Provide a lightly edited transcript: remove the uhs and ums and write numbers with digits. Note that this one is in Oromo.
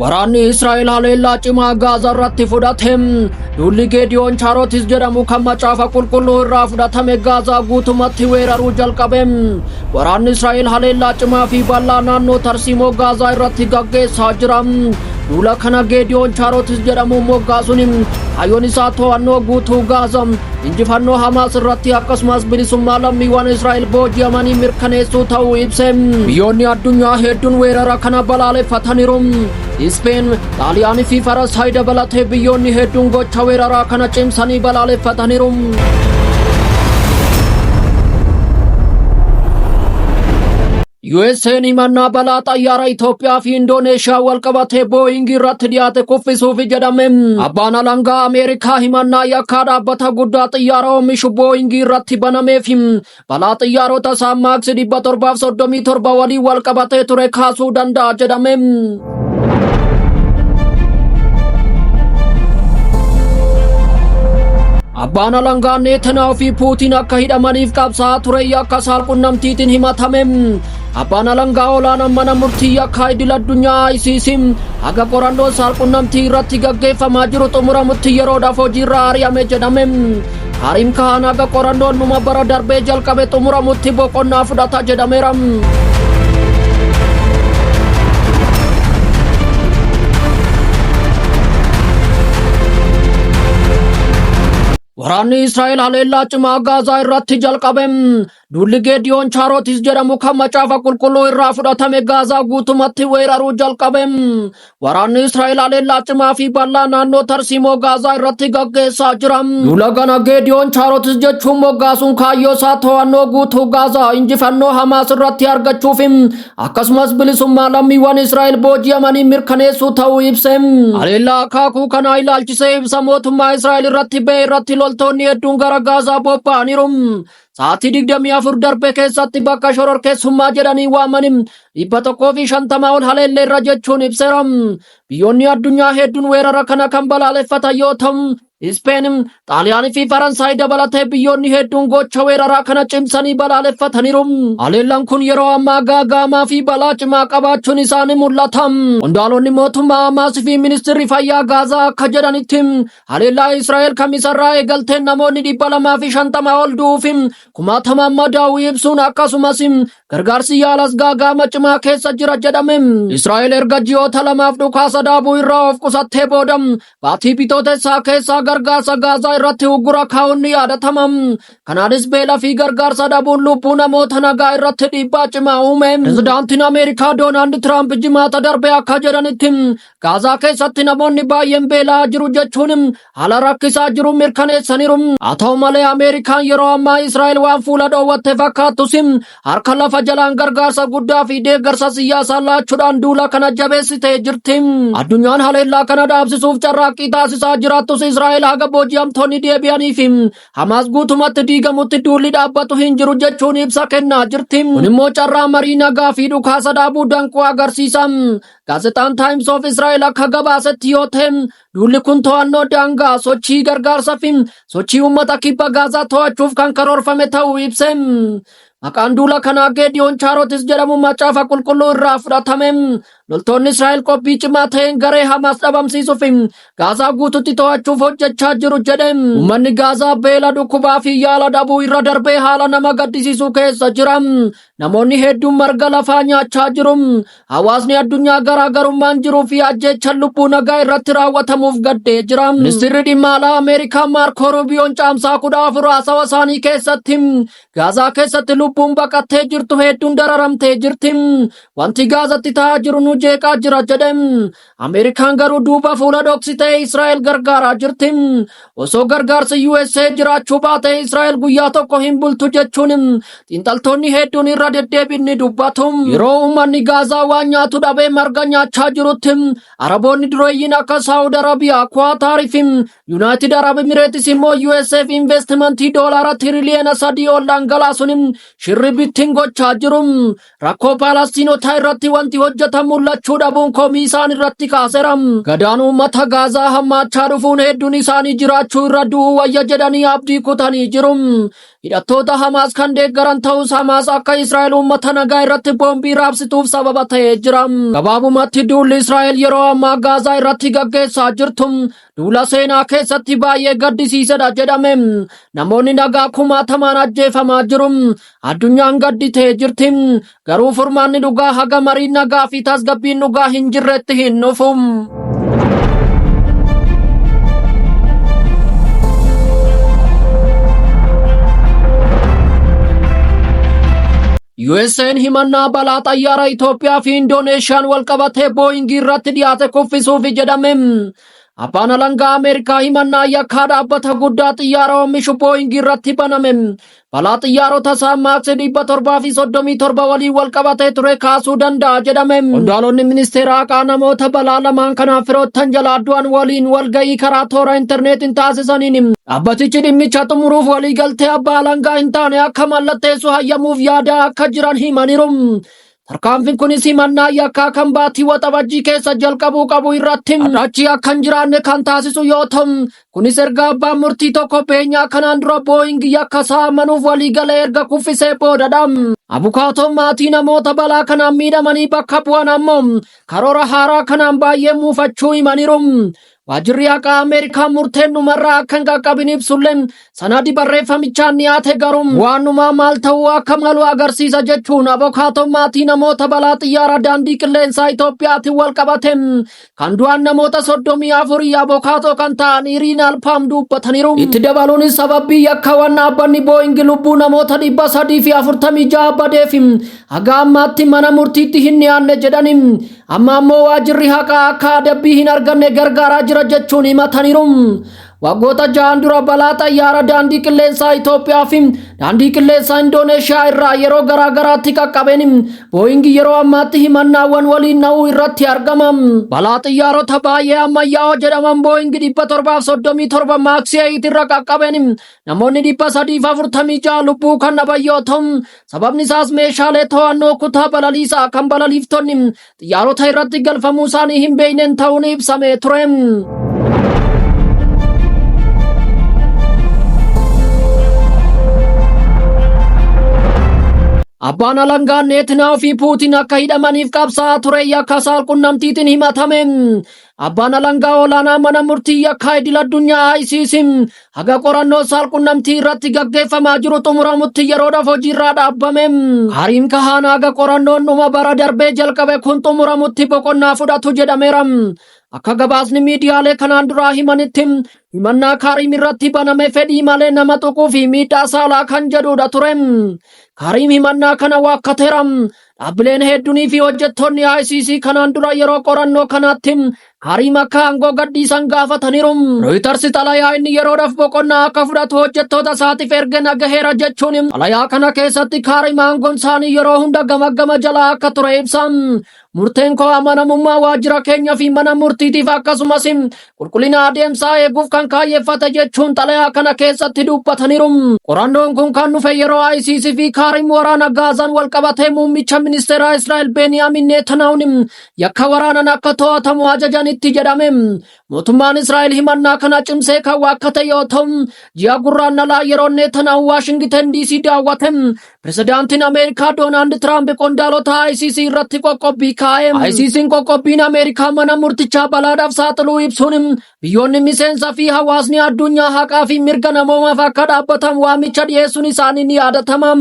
Waraanni Israa'el haleellaa cimaa Gaazaa irratti fudhate. Duulli Geediyoon Chaarotis jedhamu kan macaafa qulqulluu irraa fudhatame Gaazaa guutumatti weeraruu jalqabe. Waraanni Israa'el haleellaa cimaa fi bal'aa naannoo tarsiimoo Gaazaa irratti gaggeessaa jira. Duula kana Geediyoon Chaarotis jedhamuun moggaasuun kaayyoon isaa to'annoo guutuu Gaazaa, injifannoo Hamaas irratti akkasumas bilisummaa lammiiwwan Israa'el booji'amanii mirkaneessuu ta'uu ibse. Biyyoonni addunyaa hedduun weerara kana balaaleffataniiru. Ispeen, Xaaliyaanii fi Faransaay dabalatee biyyoonni hedduun gocha weeraraa kana cimsanii balaaleffataniiru. USA'n himannaa balaa xayyaara Itoophiyaa fi Indooneeshiyaa wal qabatee Booying irratti dhiyaate kuffisuuf jedhame. Abbaan alangaa Ameerikaa himannaa yakkaa dhaabbata guddaa xiyyaara oomishu Booying irratti banameef balaa xiyyaarota isaa Maaks 737 waliin wal qabatee ture kaasuu danda'a jedhame. Abbaan alangaa Netanyahu fi Puutiin akka hidhamaniif qabsaa'aa ture yakka saalqunnamtiitiin himatame. Abbaan alangaa olaanaan mana murtii yakkaa idil addunyaa ICC haga qorannoon saalqunnamtii irratti gaggeeffamaa jiru xumuramutti yeroodhaaf hojiirra ari'ame jedhame. Karim Kahaan haga qorannoon dhuma bara darbee jalqabe xumuramutti boqonnaa fudhata jedhameera. Waraanni Israa'el haleellaa cimaa Gaazaa irratti jalqabe. Duulli Geediyoon Chaarotis jedhamu kan macaafa qulqulluu irraa fudhatame Gaazaa guutumatti weeraruu jalqabe. Waraanni Israa'el haleellaa cimaa fi bal'aa naannoo tarsiimoo Gaazaa irratti gaggeessaa jira. Duula kana Geediyoon Chaarotis jechuun moggaasuun kaayyoo isaa to'annoo guutuu Gaazaa injifannoo Hamaas irratti argachuuf akkasumas bilisummaa lammiiwwan Israa'el booji'amanii mirkaneessuu ta'uu ibse. Haleellaa akaakuu kanaa ilaalchisee ibsa mootummaa Israa'el irratti ba'e irratti loltoonni hedduun gara Gaazaa bobba'aniiru. Sa'aatii 24 darbe keessatti bakka shororkeessummaa jedhanii waamani 150 ol haleelleerra jechuun ibseera. Biyyoonni addunyaa hedduun weerara kana kan balaaleffatan yoo ta'u, Ispeen, Xaaliyaanii fi Faransaay dabalatee biyyoonni hedduun gocha weeraraa kana cimsanii balaaleffataniiru. Haleellaan kun yeroo ammaa gaaga'amaa fi balaa cimaa qabaachuun isaanii mul'ata. Qondaalonni mootummaa Hamaas fi ministirri fayyaa Gaazaa akka jedhanitti haleellaa Israa'el kamisarraa eegalteen namoonni 250 ol du'uu fi kumaatamaan madaa'uu ibsuun akkasumas gargaarsi yaalas gaaga'ama cimaa keessa jira jedhame. Israa'el erga ji'oota lamaaf dhukaasa dhaabuu irraa of qusattee booda baatii Bitootessaa keessaa gargaarsa Gaazaa irratti uggura kaa'uun ni yaadatama. Kanaanis beela fi gargaarsa dhabuun lubbuu namoota nagaa irratti dhiibbaa cimaa uume. Pirezidaantiin Ameerikaa Doonaald Tiraamp jimaata darbe akka jedhanitti Gaazaa keessatti namoonni baay'een beela'aa jiru jechuun haala rakkisaa jiru mirkaneessaniiru. Haa ta'u malee Ameerikaan yeroo ammaa Israa'el waan fuula dhoowwatte fakkaattus harka lafa jalaan gargaarsa guddaa fi deeggarsa siyaasaa laachuudhaan duula kana jabeessitee jirti. Addunyaan haleellaa kana dhaabsisuuf carraaqqii taasisaa jiraattus Israa'el haga booji'amtoonni deebi'anii fi Hamaas guutumatti diigamutti duulli dhaabbatu hin jiru jechuun ibsa kennaa jirti. Kun immoo carraa marii nagaa fi dhukaasa dhaabuu danquu agarsiisa. Gaazexaan Times of Israel akka gabaasetti yoo ta'e duulli kun to'annoo daangaa sochii gargaarsa fi sochii uummata kibba Gaazaa to'achuuf kan karoorfame ta'uu ibse. Maqaan duula kanaa Geediyoon Chaarotis jedhamu macaafa qulqulluu irraa fudhatame. Loltoonni Israa'el qophii cimaa ta'een garee Hamaas dhabamsiisuuf Gaazaa guututti to'achuuf hojjechaa jiru jedhe. Uummanni Gaazaa beela dhukkubaa fi yaala dhabuu irra darbee haala nama gaddisiisu keessa jira. Namoonni hedduun marga lafaa nyaachaa jiru. Hawaasni addunyaa garaagarummaan jiruu fi ajjeechaan lubbuu nagaa irratti raawwatamuuf gaddee jira. Ministirri dhimma alaa Ameerikaa Maarkoo Ruubiyoon caamsaa 14 haasawa isaanii keessatti Gaazaa keessatti lubbuun baqattee jirtu hedduun dararamtee jirti. Wanti Gaazatti ta'aa jiru nu jeeqaa jira jedhe. Ameerikaan garuu duuba fuula dhoksitee Israa'el gargaaraa jirti. Osoo gargaarsi USA jiraachuu baate Israa'el guyyaa tokko hin bultu jechuun xiinxaltoonni hedduun irra deddeebiin ni dubbatu. Yeroo uummanni Gaazaa waan nyaatu dhabee marga nyaachaa jirutti Araboonni dureeyyiin akka Saawud Arabiyaa, Kuwaataarii fi Yuunaayitid Arab Emireetis immoo USAf investimentii doolaara tiriliyoona 3 ol dhangalaasuun shirri bittin gochaa jiru. Rakkoo Paalastiinotaa irratti wanti hojjetan mul'achuu dhabuun komii isaan irratti kaaseera. Gadaan uummata Gaazaa hammaachaa dhufuun hedduun isaanii jiraachuu irra du'uu wayya jedhanii abdii kutanii jiru. Hidhattoota Hamaas kan deeggaran ta'us Hamaas akka Israa'el uummata nagaa irratti boombii raabsituuf sababa ta'ee jira. Gabaabumatti duulli Israa'el yeroo ammaa Gaazaa irratti gaggeessaa jirtu duula seenaa keessatti baay'ee gaddisiisedha jedhame. Namoonni nagaa kumaatamaan ajjeefamaa jiru. Addunyaan gadditee jirti. Garuu furmaanni dhugaa haga mariin nagaa fi tasgabbiin dhugaa hin jirretti hin dhufu. USA'n himannaa balaa xayyaara Itoophiyaa fi Indooneeshiyaan walqabatee Booyingii irratti dhiyaate kuffisuufi jedhame. Abbaan alangaa Ameerikaa himannaa yakkaa dhaabbata guddaa xiyyaara oomishu Booyingii irratti baname. Balaa xiyyaarota isaa Maaks 737 waliin walqabatee ture kaasuu danda'a jedhame. Qondaalonni ministeera haqaa namoota balaa lamaan kanaaf firoottan jalaa du'an waliin walga'ii karaa toora intarneetiin taasisaniin dhaabbatichi dhimmicha xumuruuf waliigaltee abbaa alangaa hin taane akka mallatteessu hayyamuuf yaadaa akka jiran himaniiru. Tarkaanfiin kunis himannaa yakkaa kan baatii Waxabajjii keessa jalqabuu qabu irratti achi akka hin jiraanne kan taasisu yoo ta'u, kunis erga abbaan murtii tokko beenyaa kanaan dura Booying yakka isaa amanuuf waliigalee erga kuffisee boodadha. Abukaatoon maatii namoota balaa kanaan miidhamanii bakka bu'an ammoo karoora haaraa kanaan baay'ee muufachuu himaniiru. Waajjirri haqaa Ameerikaa murteen dhumarraa akka hin qaqqabin ibsullee sanadi barreeffamichaan dhiyaate garuu waanumaa maal ta'uu akka malu agarsiisa jechuun abokaatoon maatii namoota balaa xiyyaara daandii qilleensaa Itoophiyaatiin wal qabate kan du'an namoota 34 abokaatoo kan ta'an Iriin Alpaam dubbataniiru. Itti dabaluunis sababii yakkaawwan dhaabbanni Booying lubbuu namoota 346 badeef haga ammaatti mana murtiitti hin dhiyaanne jedhani. Amma ammoo waajjirri haqaa akka adabbii hin arganne gargaaraa jira jechuun himataniiru. Waggoota 6 dura balaa xayyaara daandii qilleensaa Itoophiyaa fi daandii qilleensaa Indooneeshiyaa irraa yeroo garaa garaatti qaqqabeen Booying yeroo ammaatti himannaawwan waliin dha'uu irratti argama. Balaa xiyyaarota baay'ee ammayyaa'oo jedhaman Booying 737 Max 8 irra qaqqabeen namoonni 346 lubbuu kan dhaban yoo ta'u, sababni isaas meeshaalee to'annoo kutaa balaliisaa kan balaliiftonni xiyyaarota irratti galfamuu isaanii hin beekneen ta'uun ibsamee ture. Abbaan alangaa Neetnaahu fi Puutiin akka hidhamaniif qabsaa'aa ture yakka saalqunnamtiitiin himatame. Abbaan alangaa olaanaa mana murtii yakkaa idil addunyaa ICC haga qorannoo saalqunnamtii irratti gaggeeffamaa jiru xumuramutti yeroodhaaf hojiirraa dhaabbame. Kaariim Kahaan haga qorannoon dhuma bara darbee jalqabe kun xumuramutti boqonnaa fudhatu jedhameera. Akka gabaasni miidiyaalee kanaan duraa himanitti himannaa Kaariim irratti baname fedhii malee nama tuquu fi miidhaa saalaa kan jedhudha ture. Kaariim himannaa kana waakkateera. Dhaabbileen hedduunii fi hojjettoonni ICC kanaan dura yeroo qorannoo kanaatti Kaariim akka aangoo gadhiisan gaafataniiru. Reuters xalayaa inni yeroodhaaf boqonnaa akka fudhatu hojjettoota isaatiif erge nagaheera jechuun xalayaa kana keessatti Kaariim aangoon isaanii yeroo hunda gamaggama jalaa akka ture ibsa. Murteen koo amanamummaa waajjira keenya fi mana murtiitiif akkasumas qulqullina adeemsaa eeguuf kan kaayyeffate jechuun xalayaa kana keessatti dubbataniiru. Qorannoon kun kan dhufe yeroo ICC fi Kaariim waraana Gaazaan wal qabatee muummicha ministeeraa Israa'el Beeniyaamin Netanyahuun yakka waraanan akka to'atamu ajajanitti jedhame. Mootummaan Israa'el himannaa kana cimsee kan waakkate yoo ta'u, ji'a Gurraandhalaa yeroo Netanyahu Waashingiten DC daawwate Pirezidaantiin Ameerikaa Doonaald Tiraamp qondaalota ICC irratti qoqqobbii kaa'e. ICC'n qoqqobbiin Ameerikaa mana murtichaa balaadhaaf saaxiluu ibsuun biyyoonni miseensa fi hawaasni addunyaa haqaa fi mirga namoomaaf akka dhaabbatan waamicha dhiyeessuun isaanii ni yaadatama.